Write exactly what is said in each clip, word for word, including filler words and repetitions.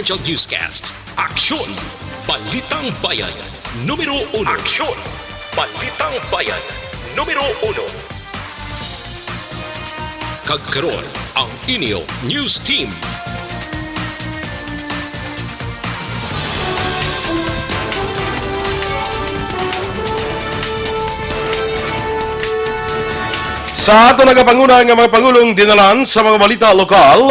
Special Newscast, Aksyon! Balitang Bayan, numero uno. Aksyon! Balitang Bayan, numero uno. Kag karon, ang inyo news team. Sa ato nagapanguna nga mga pangulong dinalan sa mga balita lokal,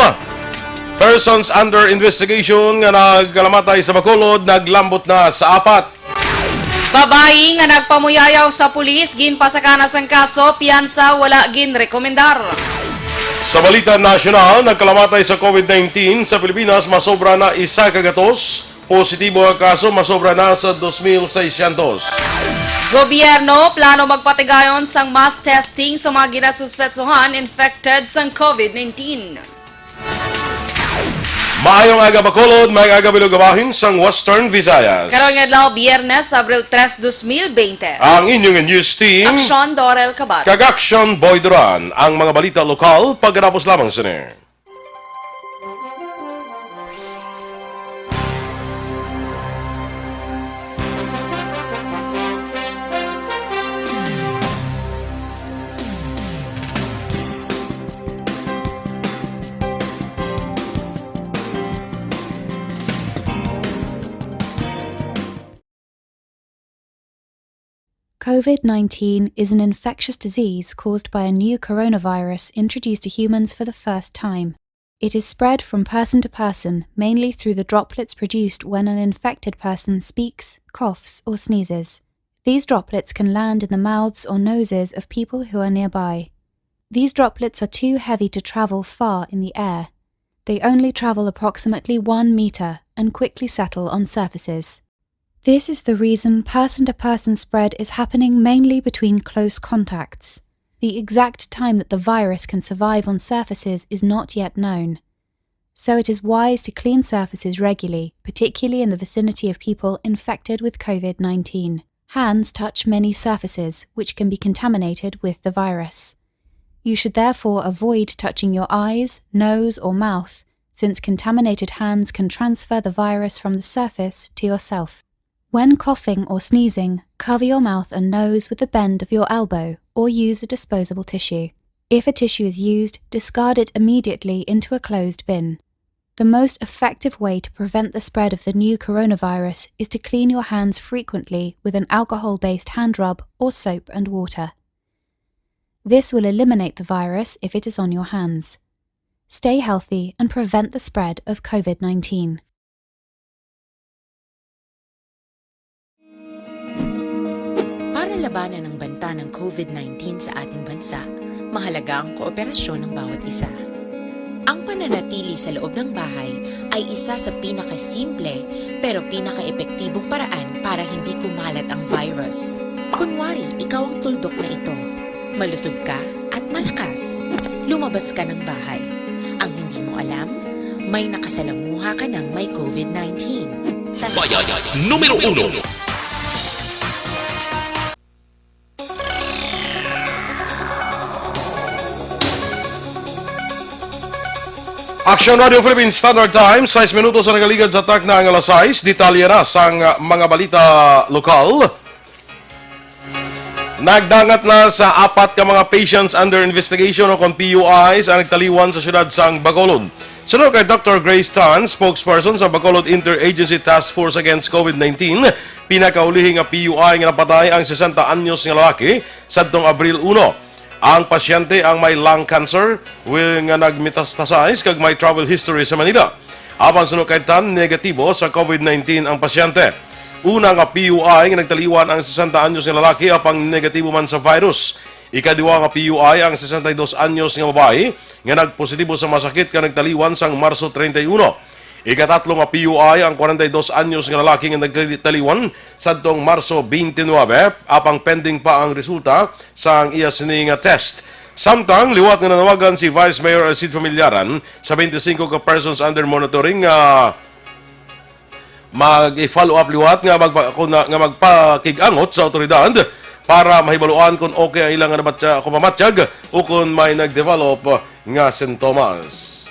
persons under investigation nga nagkalamatay sa Bacolod naglambot na sa apat. Babayi nga nagpamuyayaw sa pulis, ginpasaka na sang kaso, piyansa wala ginrekomendar. Sa balita nasyonal, nagkalamatay sa COVID nineteen sa Pilipinas masobra na isa ka gatos. Positibo nga kaso masobra na sa dos mil seiscientos. Gobyerno plano magpatigayon sang mass testing sa mga ginasuspetsohan infected sang COVID nineteen. Maayong aga, Bacolod, maayong aga, Bilog, bahin sang Western Visayas. Karon nga adlaw, Biyernes, Abril tres, dos mil bente. Ang inyong news team, Aksyon Dorel Kabat. Kag Aksyon Boy Duran. Ang mga balita lokal, pagkatapos lamang sini. COVID nineteen is an infectious disease caused by a new coronavirus introduced to humans for the first time. It is spread from person to person, mainly through the droplets produced when an infected person speaks, coughs, or sneezes. These droplets can land in the mouths or noses of people who are nearby. These droplets are too heavy to travel far in the air. They only travel approximately one meter and quickly settle on surfaces. This is the reason person-to-person spread is happening mainly between close contacts. The exact time that the virus can survive on surfaces is not yet known. So it is wise to clean surfaces regularly, particularly in the vicinity of people infected with COVID nineteen. Hands touch many surfaces which can be contaminated with the virus. You should therefore avoid touching your eyes, nose, or mouth, since contaminated hands can transfer the virus from the surface to yourself. When coughing or sneezing, cover your mouth and nose with the bend of your elbow or use a disposable tissue. If a tissue is used, discard it immediately into a closed bin. The most effective way to prevent the spread of the new coronavirus is to clean your hands frequently with an alcohol-based hand rub or soap and water. This will eliminate the virus if it is on your hands. Stay healthy and prevent the spread of COVID nineteen. Para labanan ang banta ng COVID nineteen sa ating bansa, mahalaga ang kooperasyon ng bawat isa. Ang pananatili sa loob ng bahay ay isa sa pinakasimple pero pinakaepektibong paraan para hindi kumalat ang virus. Kunwari, ikaw ang tuldok na ito. Malusog ka at malakas. Lumabas ka ng bahay. Ang hindi mo alam, may nakasalamuha ka ng may COVID nineteen. Bayan numero uno. Action Radio Philippines Standard Time, sais minutos ang nagaligad sa takna nga alas sais. Detalye na sang mga balita lokal. Nagdangat na sa apat ka mga patients under investigation o kon P U Is ang nagtaliwan sa siyudad sang Bacolod. Suno kay Doctor Grace Tan, spokesperson sa Bacolod Interagency Task Force Against COVID nineteen, pinakaulihi nga P U I nga napatay ang sesenta anyos nga lalaki sadtong Abril uno. Ang pasyente ang may lung cancer wi-, nga nagmetastasize kag may travel history sa Manila. Apan suno kay Tan, negatibo sa COVID nineteen ang pasyente. Una nga P U I nga nagtaliwan ang sesenta anyos nga lalaki apang negatibo man sa virus. Ikaduha nga P U I ang sesenta y dos anyos nga babayi nga nagpositibo sa masakit nga nagtaliwan sang Marso treinta y uno. Ikatatlo nga P U I ang kwarenta y dos anyos nga lalaki nga nagtaliwan sadtong Marso twenty-nine, apang pending pa ang resulta sang iya sini nga test. Samtang liwat nga nanawagan si Vice Mayor Alcid Familiaran sa twenty-five ka persons under monitoring nga mag-follow up liwat nga magpa-, kung na, nga magpakig-angot sa awtoridad para mahibaluan kung okay ang ilang nabatya, kung mamatyag o kung may nag-develop nga sintomas.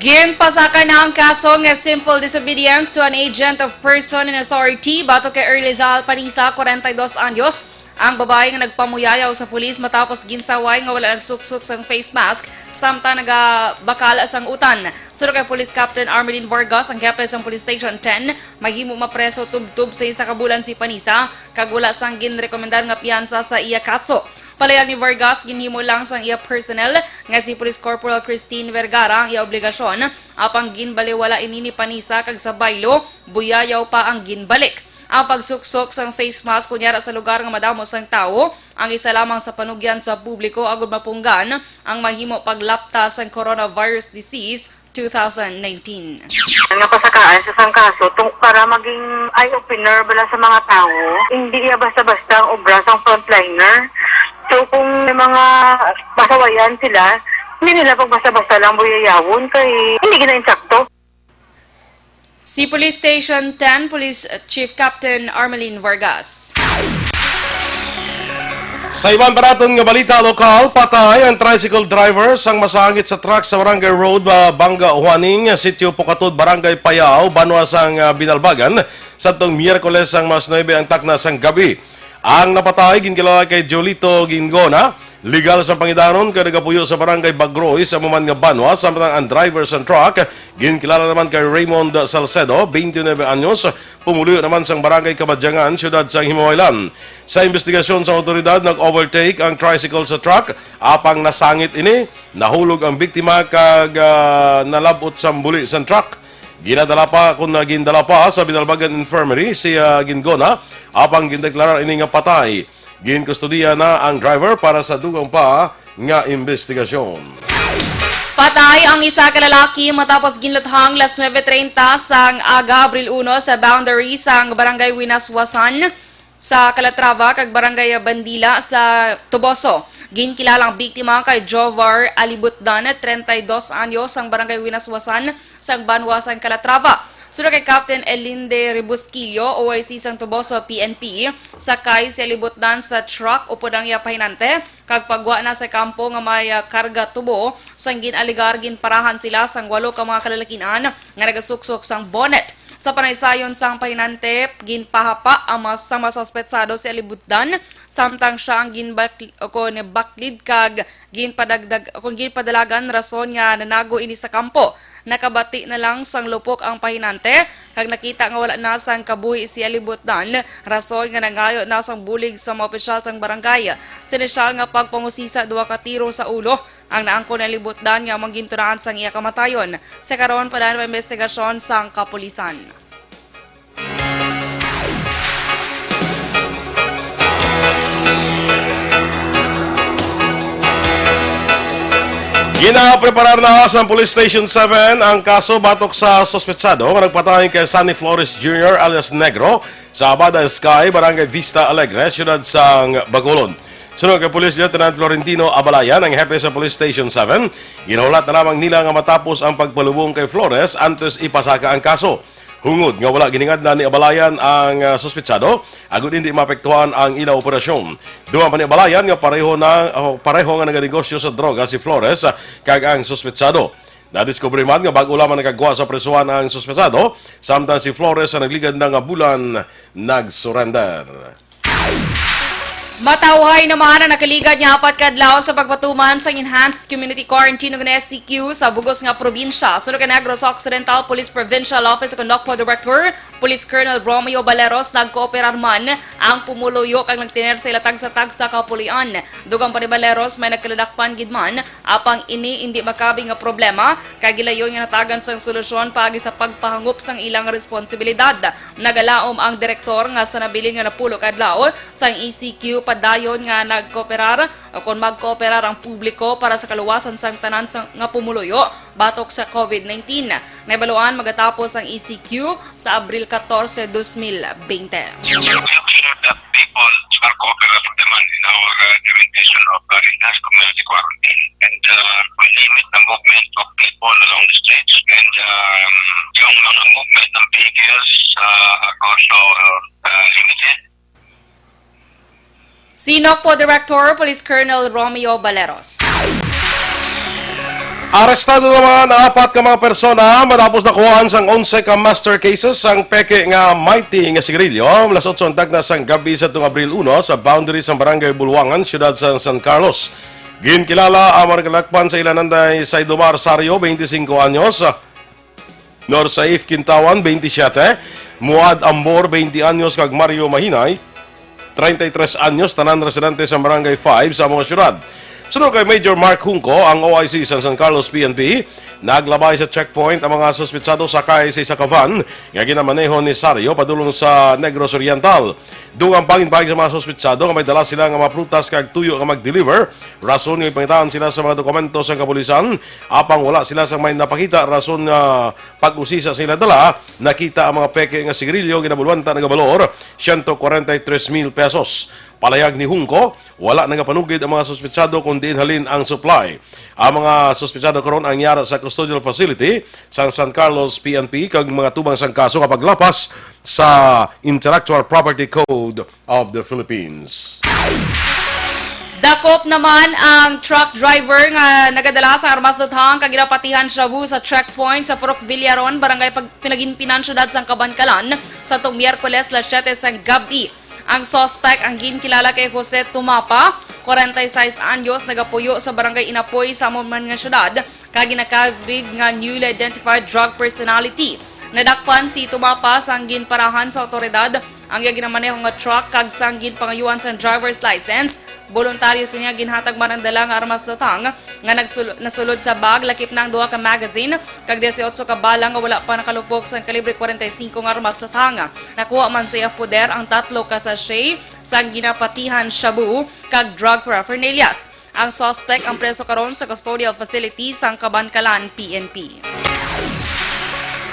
Ginpasaka na ang kaso nga simple disobedience to an agent of person in authority batok kay Erlizal Panisa, kwarenta y dos anyos, ang babayi nga nagpamuyayaw sa pulis matapos ginsaway nga wala nagsuksok sang face mask samtang nagabakal sang utan. Suno kay Police Captain Armelin Vargas, ang hepe sang Police Station ten, mahimo mapreso tubtob sa isa ka bulan si Panisa kag wala sang ginrekomendar nga piyansa sa iya kaso. Palayag ni Vargas, ginhimo lang sang iya personnel nga si Police Corporal Christine Vergara ang iya obligasyon, apang ginbaliwala ini ni Panisa kag sa baylo, buyayaw pa ang ginbalik. Ang pagsuksok sang face mask kunyara sa lugar nga madamo sang tawo ang isa lamang sa panugyan sa publiko agud mapunggan ang mahimo paglapta sang coronavirus disease two thousand nineteen. Napasakaan sa sang kaso tung-, para maging eye-opener bala sa mga tawo. Hindi iya basta-basta ang obra sang frontliner. So, kung may mga masawayan sila, hindi nila pagbasta-basta lang buyayawon kay hindi gina-insakto. Si Police Station ten Police Chief Captain Armelin Vargas. Sa iban pa naton nga balita lokal, patay ang tricycle driver sang masangit sa truck sa Barangay Road, ah, Banga Huaning, Sitio Pukatod, Barangay Payao, banwa sang, ah, Binalbagan, sadtong Miyerkules sang mas nuebe ang takna sang gabi. Ang napatay ginkilala kay Jolito Gingona, legal sang pangidanon, kay nagapuyo sa Barangay Bagroy sa amo man nga banwa, samtang ang driver sang truck ginkilala naman kay Raymond Salcedo, twenty-nine anyos, pumuluyo naman sang Barangay Kabadyangan, siyudad sang Himahuaylan. Sa imbestigasyon sang awtoridad, nag-overtake ang tricycle sa truck, apang nasangit ini, nahulog ang biktima kag, ah, nalab-ot sang buli sang truck. Ginadala pa, kun gindala pa sa Binalbagan Infirmary si, ah, Gingona, apang gindeklarar ini nga patay. Ginkustodiya na ang driver para sa dugang pa nga imbestigasyon. Patay ang isa ka lalaki matapos ginluthang las nuebe treinta sang aga, Abril uno, sa boundary sang Barangay Winaswasan sa Calatrava kag Barangay Bandila sa Toboso. Ginkilala ang biktima kay Jovar Alibutdan, treinta y dos anyos, sang Barangay Winaswasan sang banwa sang Calatrava. Suno kay Captain Elinde Rebusquillo, O I C sang Toboso P N P, sakay si Alibutdan sa truck upod ang iya pahinante kag paggwa na sa kampo nga may, ah, karga tubo. Sang gin-alegar, ginparahan sila sang walo ka mga kalalakin-an nga nagasuksok sang bonnet. Sa panaysayon sang pahinante, ginpahapa ang mas, sa masuspetsado si Alibutdan, samtang sia ang ginbak-, o kon baklid kag ginpadagdag, o kon ginpadalagan, rason nga nanago ini sa kampo. Nakabati na lang sang lupok ang pahinante, kag nakita nga wala na sang kabuhi si Alibutdan, rason nga nangayo na sang bulig sa mga opisyal sang barangay. Sa inisyal nga pagpangusisa, duha ka tiro sa ulo ang naangkon ni Alibutdan nga amo ang gintunaan sang iya kamatayon. Sa karon, padayon pa investigasyon sang kapulisan. Ginapreparar na sang Police Station seven ang kaso batok sa suspetsado nga nagpatay kay Sonny Flores Junior alias Negro sa Abada Sky, Barangay Vista Alegre, siyudad sang Bacolod. Suno kay Police Lieutenant Florentino Abalayan, ang hepe sa Police Station seven, ginahulat na lamang nila nga matapos ang pagpalubong kay Flores antes ipasaka ang kaso. Hungod nga wala giningadlan ni Abalayan ang, ah, suspetsado, agud hindi maapektuhan ang ila operasyon. Duman pa ni Abalayan nga pareho na, o pareho nga naganegosyo sa droga si Flores, ah, kag ang suspetsado. Nadiskubre man nga bag-o lamang nakagwa sa prisuhan ang suspetsado, samtang si Flores sa nagligad na nga bulan nag-surrender. Matawhay naman ang nakaligad nga apat ka adlaw sa pagpatuman sang Enhanced Community Quarantine o S C Q sa bugos nga probinsya. Suno kay Negros Occidental Police Provincial Office o kon NOCPO Director, Police Colonel Romeo Baleros, nagkooperar man ang pumuluyo kag nagtener sa ila tagsa-tagsa ka pulian. Dugang pa ni Baleros, may nagkaladakpan gid man, apang ini indi makabi nga problema, kay gilayon nga natagan sang solusyon paagi sa pagpahangop sang ilang responsibilidad. Nagalaom ang direktor nga sa nabilin nga napulo ka adlaw sang E C Q, padayon nga nagkooperar o kon magkooperar ang publiko para sa kaluwasan sang tanan sa, nga pumuluyo batok sa COVID nineteen. Nahibaluan magatapos ang E C Q sa Abril catorce, dos mil bente. People are cooperative naman in our, uh, implementation of the enhanced community quarantine. And, uh, we limit the movement of people along the streets. And, um, yung mga movement ng vehicles, uh, are also, uh, uh, limited. Si NOCPO Director, Police Colonel Romeo Baleros. Arestado naman ang apat ka mga persona matapos nakuhaan sang onse ka master cases sang peke nga mighty nga sigarilyo alas otso ang takna sang gabi sa tung Abril uno sa boundary sang Barangay Bulwangan, siyudad sa San Carlos. Ginkilala ang mga nagkalakpan sa ila nanday Saidomar Sario, twenty-cinco anyos, Norsaif Quintawan, twenty-seven, Muad Ambor, twenty anyos, kag Mario Mahinay, treinta y tres anyos, tanan residente sa Barangay five sa among siyudad. Suno kay Major Mark Hungco, ang O I C sa San Carlos P N P, naglabay sa checkpoint ang mga suspitsado sakay sa isa ka van nga ginamaneho ni Sario padulong sa Negros Oriental. Dugang pangin bahin sa mga suspitsado nga may dala sila nga mga prutas kag tuyo nga mag-deliver, rason nga ipangitaan sila sa mga dokumento sa kapulisan, apang wala sila sa may napakita, rason nga pag-usisa sa ila dala, nakita ang mga peke nga sigarilyo ginabulwanta nga balor, siyento kwarenta y tres mil pesos. Palayag ni Hungco, wala nagapanugid ang mga suspitsado kung diin halin ang supply. Ang mga suspitsado karon ang yara sa custodial facility sang San Carlos P N P kag mga tubang sang kaso nga paglapas sa Intellectual Property Code of the Philippines. Dakop naman ang truck driver nga nagadala sa armas duthang kag ginapatihan shabu sa checkpoint sa Purok Villaron, Barangay Pag-, Pinaginpinan, Syudad sang Kabankalan, sa tong Miyerkules, las siyete sang gab-i. Ang suspect ang ginkilala kay Jose Tumapa, kwarenta y seis anyos, nagapuyo sa Barangay Inapoy sa amo man nga syudad, kag ginakabig nga newly identified drug personality. Nadakpan si Tumapa sang ginparahan sa awtoridad ang iya ginamaneho nga truck kag sang ginpangayuan sang driver's license. Boluntaryo siya ginhatag man ang dala nga armas duthang nga nagsul- nasulod sa bag, lakip na ang duha ka magazine kag dieciocho ka bala nga wala pa nakalupok sang kalibre kwarenta y singko nga armas duthang. Nakuha man sa iya poder ang tatlo ka sachet sang ginapatihan shabu kag drug paraphernalias. Ang suspect ang preso karon sa custodial facility sang Kabankalan P N P.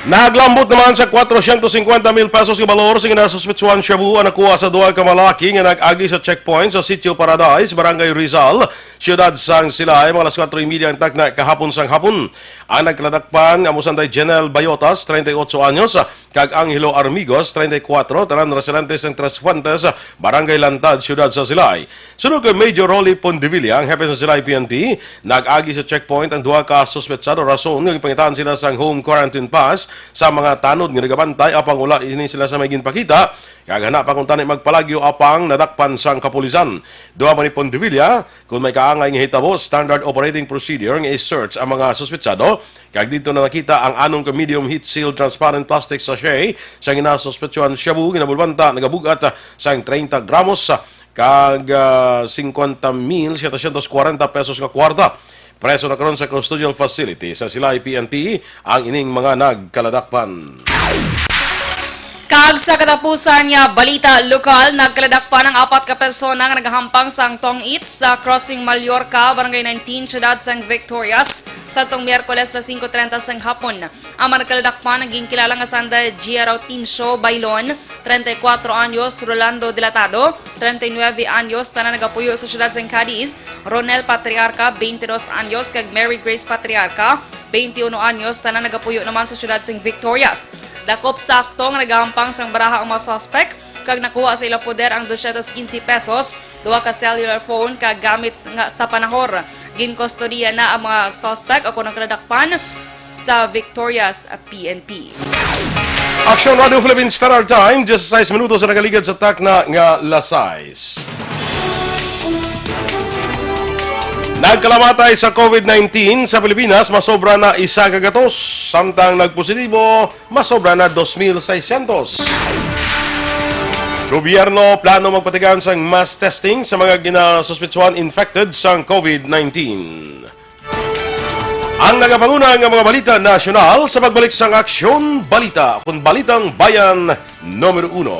Naglambot naman sa kwatrocientos cincuenta mil pesos nga balor sing nasuspetsuhan shabu ang nakuha sa duha ka malaki nga nag-agi sa checkpoint sa Sitio Paradise, Barangay Rizal, siyudad sang Silay, mga alas kuwatro y media ang takna kahapon sang hapon. Ang nagkaladakpan amo sanday Jenel Bayotas, treinta y ocho anyos, kag Angelo Armigos, treinta y kuwatro, tanan residente sang Tres Fuentes, Barangay Lantad, siyudad sa Silay. Suno kay Major Rolly Pondevilla, ang hepe sa Silay P N P, nag-agi sa checkpoint ang duha ka suspetsado, rason nga gipangitaan sila sang home quarantine pass sa mga tanod nga nagabantay, apang wala ini sila sa may ginpakita, kag hana pa kung tani magpalagyo apang nadakpan sang kapulisan. Duha man ni Pondevilla, kung may kaangay nga hitabo, standard operating procedure nga i-search ang mga suspetsado, kag dito na nakita ang anom ka medium heat seal transparent plastic sachet sa ginasuspetsyohan shabu, ginabulbanta nagabug-at sang treinta gramos kag, ah, cincuenta mil setecientos cuarenta pesos nga kwarta. Preso na karon sa custodial facility sa Silay P N P ang ining mga nagkaladakpan. Kag sa katapusan nga balita lokal, nagkaladakpan ang apat ka persona nga nagahampang sang tong-it sa Crossing Mallorca, Barangay nineteen, siyudad sang Victorias, sa tong Miyerkules sa singko treinta sang hapon. Ang mga nagkaladakpan ang ginkilala nga sanda Gia Rautincio Bailon, treinta y cuatro anyos, Rolando Dilatado, treinta y nueve anyos, tanan nagapuyo sa siyudad sang Cadiz, Ronel Patriarca, twenty dos anyos, kag Mary Grace Patriarca, twenty uno anyos, tanan nagapuyo naman sa siyudad sing Victorias. Dakop sakto nga nagahampang sang baraha ang mga suspek, kag nakuha sa ila poder ang dosyentos quince pesos, duha ka cellular phone, kag gamit nga sa panahor. Ginkustodiya na ang mga suspek o kon ang kaladakpan sa Victorias P N P. Action Radio Philippines Standard Time, diyesisais minutos ang nakaligad sa takna nga alas sais. Nagkalamatay sa COVID nineteen sa Pilipinas, masobra na isa ka gatos, samtang nagpositibo, masobra na dos mil seiscientos. Gobyerno plano magpatigayon sang mass testing sa mga ginasuspetsuhan infected sang COVID nineteen. Ang nagapanguna nga mga balita nasyonal sa pagbalik sang Aksyon Balita, kun Balitang Bayan numero uno.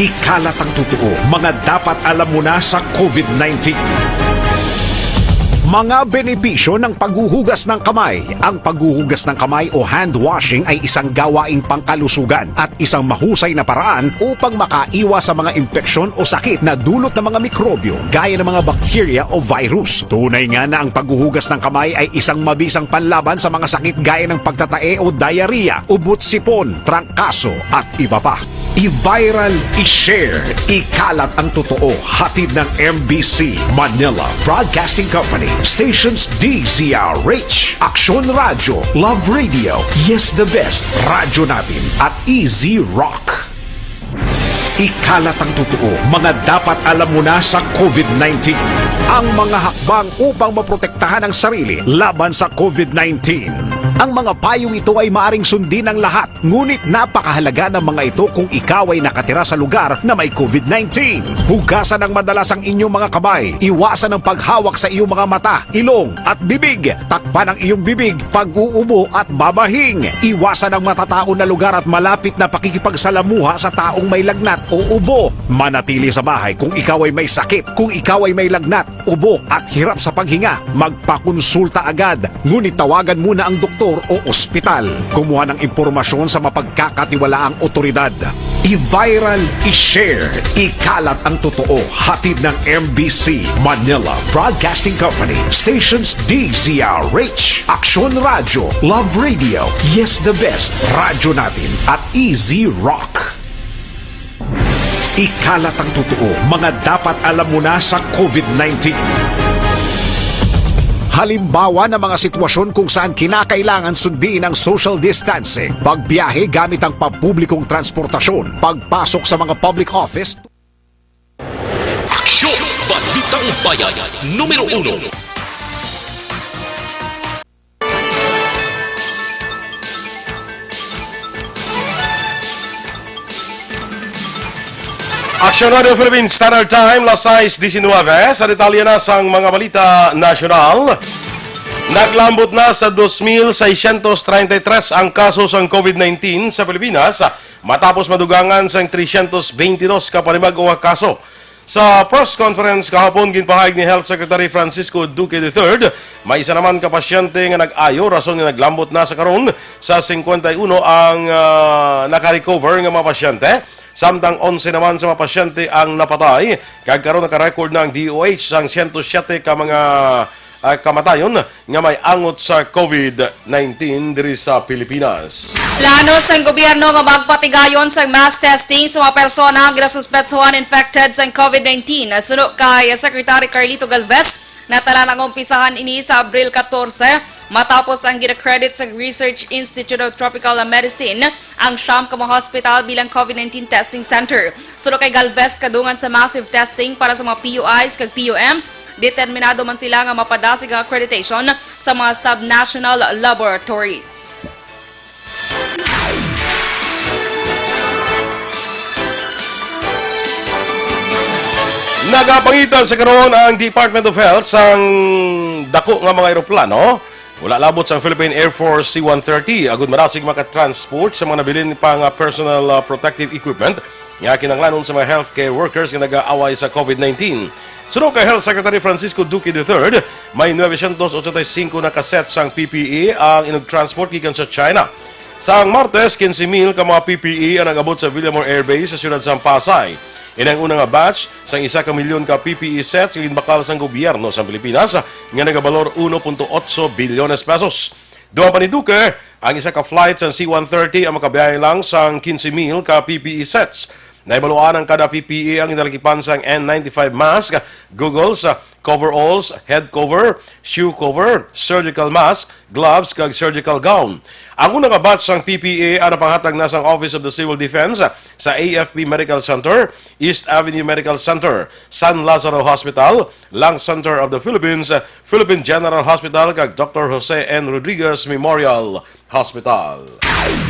Ikalat ang totoo, mga dapat alam mo na sa COVID nineteen. Mga benepisyo ng paghuhugas ng kamay. Ang paghuhugas ng kamay o hand washing ay isang gawaing pangkalusugan at isang mahusay na paraan upang makaiwas sa mga impeksyon o sakit na dulot ng mga mikrobyo gaya ng mga bakterya o virus. Tunay nga na ang paghuhugas ng kamay ay isang mabisang panlaban sa mga sakit gaya ng pagtatae o diarrhea, ubot-sipon, trangkaso, at iba pa. I-viral, i-share, ikalat ang totoo. Hatid ng M B C Manila Broadcasting Company, stations D Z R H, Aksyon Radyo, Love Radio, Yes the Best, Radyo Natin, at Easy Rock. Ikalat ang totoo, mga dapat alam mo na sa COVID nineteen. Ang mga hakbang upang maprotektahan ang sarili laban sa COVID nineteen. Ang mga payong ito ay maaring sundin ng lahat, ngunit napakahalaga ng mga ito kung ikaw ay nakatira sa lugar na may COVID nineteen. Hugasan ng madalas ang inyong mga kamay. Iwasan ang paghawak sa iyong mga mata, ilong, at bibig. Takpan ang iyong bibig, pag-uubo, at babahing. Iwasan ang matataon na lugar at malapit na pakikipagsalamuha sa taong may lagnat o ubo. Manatili sa bahay kung ikaw ay may sakit. Kung ikaw ay may lagnat, ubo, at hirap sa paghinga, magpakonsulta agad. Ngunit tawagan muna ang doktor o ospital. Kumuha ng impormasyon sa mapagkakatiwalaang otoridad. I-viral, i-share, ikalat ang totoo. Hatid ng M B C Manila Broadcasting Company, stations D Z R H, Aksyon Radyo, Love Radio, Yes the Best, Radyo Natin, at Easy Rock. Ikalat ang totoo, mga dapat alam mo na sa COVID nineteen. Halimbawa ng mga sitwasyon kung saan kinakailangan sundin ang social distancing, pagbiyahe gamit ang pampublikong transportasyon, pagpasok sa mga public office. Aksyon! Balitang Bayan, numero uno. Aksyon Radio Philippines Standard Time, las sais diecinueve. Sa detalye na sang mga balita nasyonal, naglambot na sa dos mil seiscientos treinta y tres ang kaso sang COVID nineteen sa Pilipinas, matapos madugangan sang trescientos veintidós ka panibag-o nga kaso. Sa press conference kahapon, ginpahayag ni Health Secretary Francisco Duque the third, may isa naman ka pasyente nga nag-ayo, rason nga naglambot na sa karon sa cincuenta y uno ang, ah, naka-recover nga mga pasyente, samtang onse naman sa mga pasyente ang napatay, kag karon naka-record na ang D O H sang siyento siyete ka mga, ah, kamatayon nga may angot sa COVID nineteen diri sa Pilipinas. Plano sang gobyerno nga magpatigayon sang mass testing sa mga persona nga ginasuspetsuhan infected sang COVID nineteen. Suno kay Secretary Carlito Galvez, natanan ang umpisahan ini sa Abril catorce, matapos ang gin-accredit sa Research Institute of Tropical Medicine ang siyam ka mga hospital bilang COVID nineteen testing center. Suno kay Galvez, kadungan sa massive testing para sa mga P U Is kag P U Ms, determinado man sila nga mapadasig ang accreditation sa mga subnational laboratories. Nagapangita sa karon ang Department of Health sang dako nga mga eroplano, wala labot sang Philippine Air Force C one thirty, agud madasig makatransport sa mga nabilin pa nga personal, ah, protective equipment nga kinahanglanon sa mga healthcare workers nga nag-aaway sa COVID nineteen. Suno kay Health Secretary Francisco Duque the third, may novecientos ochenta y cinco na ka set sang P P E ang inug-transport gikan sa China. Sang Martes, quince mil ka mga P P E ang nag-abot sa Villamor Air Base sa siyudad sang Pasay. Ini ang una nga batch sang isa ka milyon ka P P E sets nga ginbakal sang gobyerno sang Pilipinas, nga nagabalor uno punto otso bilyones pesos. Dugang pa ni Duque, ang isa ka flight sang C one thirty ang makabiyahe lang sang quince mil ka P P E sets. Nahibaluan ang kada P P E ang ginalagipan sang N ninety-five mask, goggles, coveralls, head cover, shoe cover, surgical mask, gloves, kag surgical gown. Ang una nga batch sang P P E ang napanghatag na sang Office of the Civil Defense sa A F P Medical Center, East Avenue Medical Center, San Lazaro Hospital, Lung Center of the Philippines, Philippine General Hospital, kag Doctor Jose N. Rodriguez Memorial Hospital.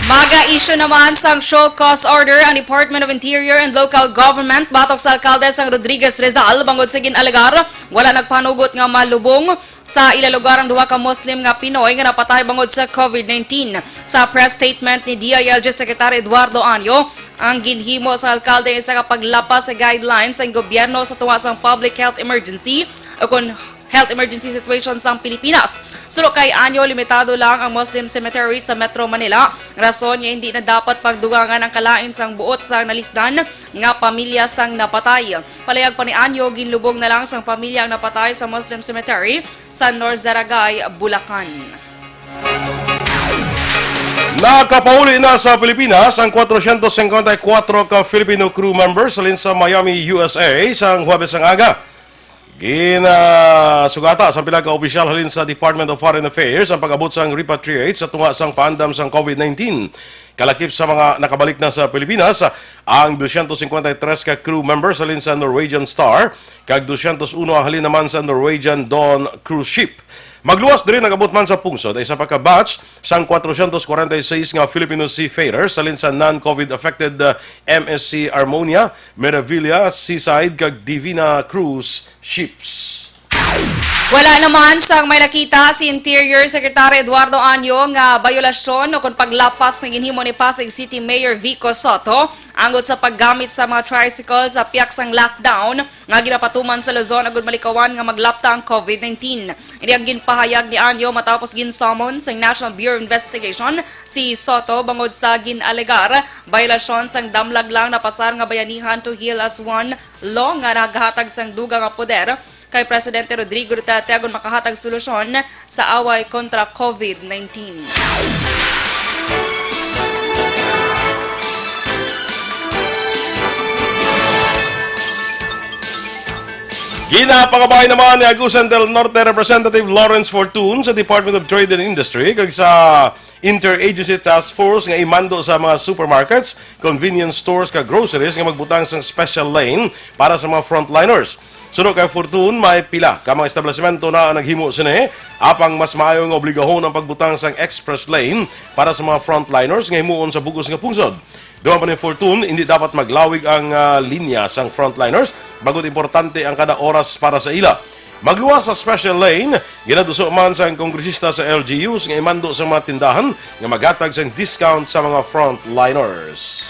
Maga-issue naman sang show cause order ang Department of Interior and Local Government batok sa alkalde sang Rodriguez Rizal bangod sa gin-alegar wala nagpanugot nga malubong sa ila lugar ang duha ka Muslim nga Pinoy nga napatay bangod sa COVID nineteen. Sa press statement ni D I L G Secretary Eduardo Anyo, ang ginhimo sa alkalde isa ka paglapas sa guidelines sang gobyerno sa tunga sang public health emergency, o kon health emergency situation sang Pilipinas. Suno kay Anyo, limitado lang ang Muslim cemetery sa Metro Manila, rason nga hindi na dapat pagdugangan ang kalain sang buot sang nalisdan nga pamilya sang napatay. Palayag pa ni Anyo, ginlubong na lang sang pamilya ang napatay sa Muslim cemetery sa North Zaragay, Bulacan. Nakapauli na sa Pilipinas ang kwatrocientos cincuenta y cuatro ka Filipino crew members halin sa Miami, U S A, sang Huwebes nga aga. Ginasugata sang pila ka opisyal halin sa Department of Foreign Affairs ang pag-abot sang repatriate sa tunga sang paandam sang COVID nineteen. Kalakip sa mga nakabalik na sa Pilipinas, ang doscientos cincuenta y tres ka crew members halin sa Norwegian Star kag doscientos uno ang halin naman sa Norwegian Dawn cruise ship. Magluwas diri nag-abot man sa pungsod ang isa pa ka batch sang kwatrocientos kwarenta y seis nga Filipino seafarers halin sa non-COVID affected, uh, M S C Harmonia, Meraviglia, Seaside, kag Divina cruise ships. Wala naman sang may nakita si Interior Secretary Eduardo Anyo nga bayolasyon o kon paglapas nga ginhimo ni Pasig City Mayor Vico Sotto angot sa paggamit sa mga tricycle sa piyak sang lockdown nga ginapatuman sa Luzon agud malikawan nga maglapta ang COVID nineteen. Ini ang ginpahayag ni Anyo matapos ginsummon sang National Bureau of Investigation si Sotto bangod sa gin-alegar bayolasyon sang damlag lang napasar nga Bayanihan to Heal as One law nga nagahatag sang dugang nga poder kay Presidente Rodrigo Duterte agon makahatag solusyon sa away kontra COVID nineteen. Ginapangabay naman ni Agusan del Norte Representative Lawrence Fortun sa Department of Trade and Industry kag sa Interagency Task Force nga imando sa mga supermarkets, convenience stores, kag groceries nga magbutang sang special lane para sa mga frontliners. Suno kay Fortun, may pila ka mga establishmento na ang naghimo sini, apang mas maayo nga obligahon ang pagbutang sang express lane para sa mga frontliners nga himuon sa bug-os nga pungsod. Dugang pa ni Fortun, hindi dapat maglawig ang, ah, linya sang frontliners, bangod importante ang kada oras para sa ila. Magluwas sa special lane, ginaduso man sang kongresista sa L G Us nga imando sa mga tindahan nga maghatag sang discount sa mga frontliners.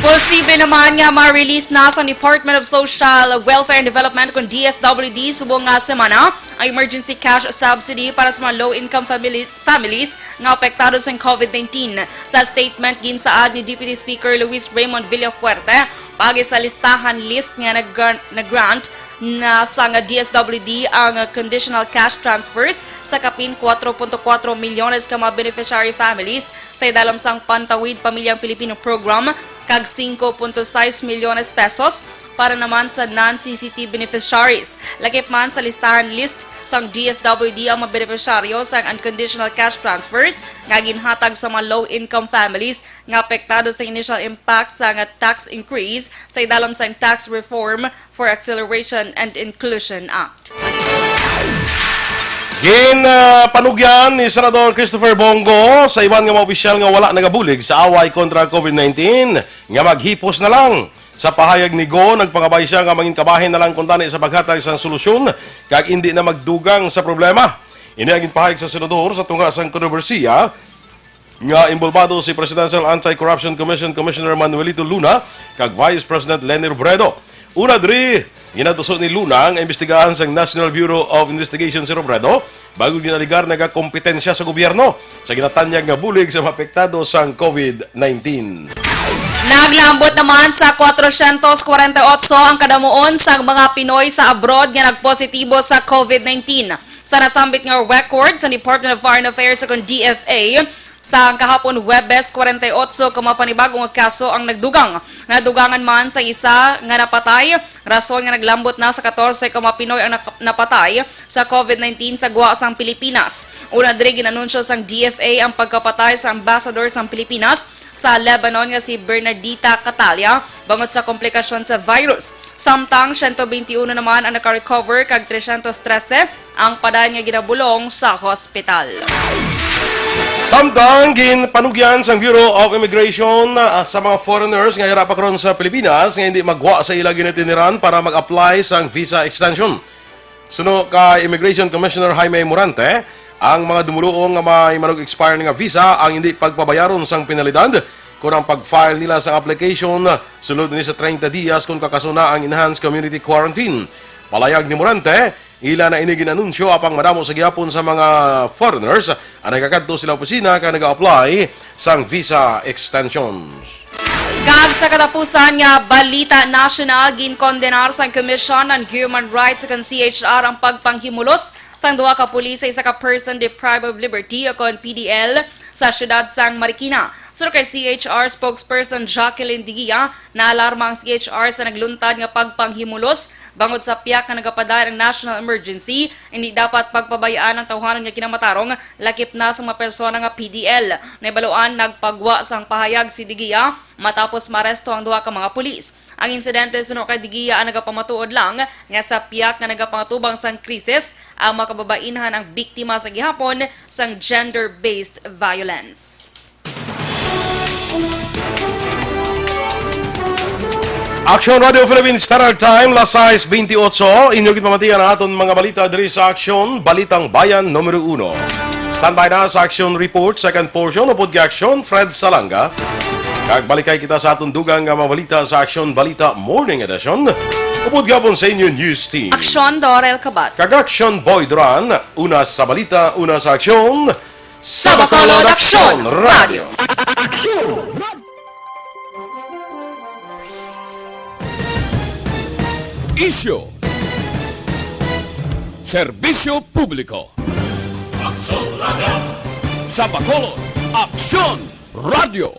Posible naman nga ma-release na sa Department of Social Welfare and Development kon D S W D subong nga semana ang emergency cash subsidy para sa mga low-income family, families nga apektado sang COVID nineteen. Sa statement, ginsaad ni Deputy Speaker Luis Raymond Villafuerte, paagi sa listahan list nga nag-, nag-grant na sang D S W D ang conditional cash transfers sa kapin kuwatro punto kuwatro milyones ka mga beneficiary families sa idalom sang Pantawid Pamilyang Pilipino Program kag singko punto sais milyones pesos para naman sa non-C C T beneficiaries. Lakip man sa listahan list sang D S W D ang mga benepisyaryo sang unconditional cash transfers nga ginhatag sa mga low-income families nga apektado sa initial impact sa nga tax increase sa idalom sang Tax Reform for Acceleration and Inclusion Act. Gin, ah, panugyan ni Senador Christopher Bong Go sa iban nga mga opisyal nga wala nagabulig sa away kontra COVID nineteen nga maghipos na lang. Sa pahayag ni Go, nagpangabay sia nga mangin kabahin na lang kuntani sa paghatag sang solusyon kag indi na magdugang sa problema. Ini ang ginpahayag sa senador sa tunga sang kontrobersiya nga inbolbado si Presidential Anti-Corruption Commission Commissioner Manuelito Luna kag Vice President Leni Robredo. Una diri, ginatuso ni Luna nga imbestigahan sang National Bureau of Investigation si Robredo, bangod ginalegar nagakompetensya sa gobyerno sa ginatanyag nga bulig sa mga apektado sang COVID nineteen. Naglambot naman sa kwatrocientos kwarenta y otso ang kadamuon sang mga Pinoy sa abroad nga nagpositibo sa COVID nineteen. Sa nasambit nga record sa Department of Foreign Affairs o kon D F A, sa kahapon Huwebes, kwarenta y otso ka mga panibag-o nga kaso ang nagdugang. Nadugangan man sa isa nga napatay, rason nga naglambot na sa katorse ka mga Pinoy ang nak-, napatay sa COVID nineteen sa gwa sang Pilipinas. Una diri, ginanunsyo sang D F A ang pagkapatay sa ambassador sang Pilipinas sa Lebanon nga si Bernardita Catalia bangod sa komplikasyon sa virus. Samtang, siyento bente uno naman ang nakarecover kag tresyentos trese ang padayon nga ginabulong sa hospital. Samtang, ginpanugyan sang Bureau of Immigration, ah, sa mga foreigners nga yara pa karon sa Pilipinas nga hindi magwa sa ila ginatiniran para mag-apply sang visa extension. Suno kay Immigration Commissioner Jaime Morante, ang mga dumoluong nga may manug-expire nga visa ang hindi pagpabayaron sang penalidad kon ang pag-file nila sang application sulod ni sa treinta dias kon kakasuna ang enhanced community quarantine. Palayag ni Morante, Ila na ini gin-anunsyo, apang madamo sa gihapon sa mga foreigners ang nagakadto sila opisina kag nag-a-apply sang visa extensions. Kag sa katapusan nga balita nasyonal, ginkondenar sang Commission on Human Rights kag C H R ang pagpanghimulos sang duha ka pulis sa isa ka person deprived of liberty o kon P D L sa siyudad sang Marikina. Suno kay C H R spokesperson Jacqueline Digia, naalarma ang C H R sa nagluntad nga pagpanghimulos bangod sa piyak nga nagapadayon ang national emergency. Hindi dapat pagpabayaan ang tawhanon nga kinamatarong, lakip na sa mga persona nga P D L. Nahibaluan, nagpagwa sang pahayag si Digia matapos maaresto ang duha ka mga pulis. Ang insidente, suno kay Digia, ang nagapamatuod lang nga sa piyak nga nagapangatubang sang krisis ang mga kababainhan ang biktima sa gihapon sang gender-based violence. Action Radio Philippines Standard Time, las sais bentiocho. Inyo gid pamatian ang aton mga balita diri sa Action, Balitang Bayan numero uno. Standby na sa Action Report, second portion, upod kay Action Fred Salanga. Kag balikay kita sa aton dugang nga mga balita sa Action Balita Morning Edition. Upod gihapon sa inyo news team. Action, Dorel Kabat. Kag Action, Boy Duran. Una sa balita, una sa aksyon. Sa Bacolod Aksyon Radio. Isyu. Serbisyo publiko. Sa Bacolod, Aksyon Radio.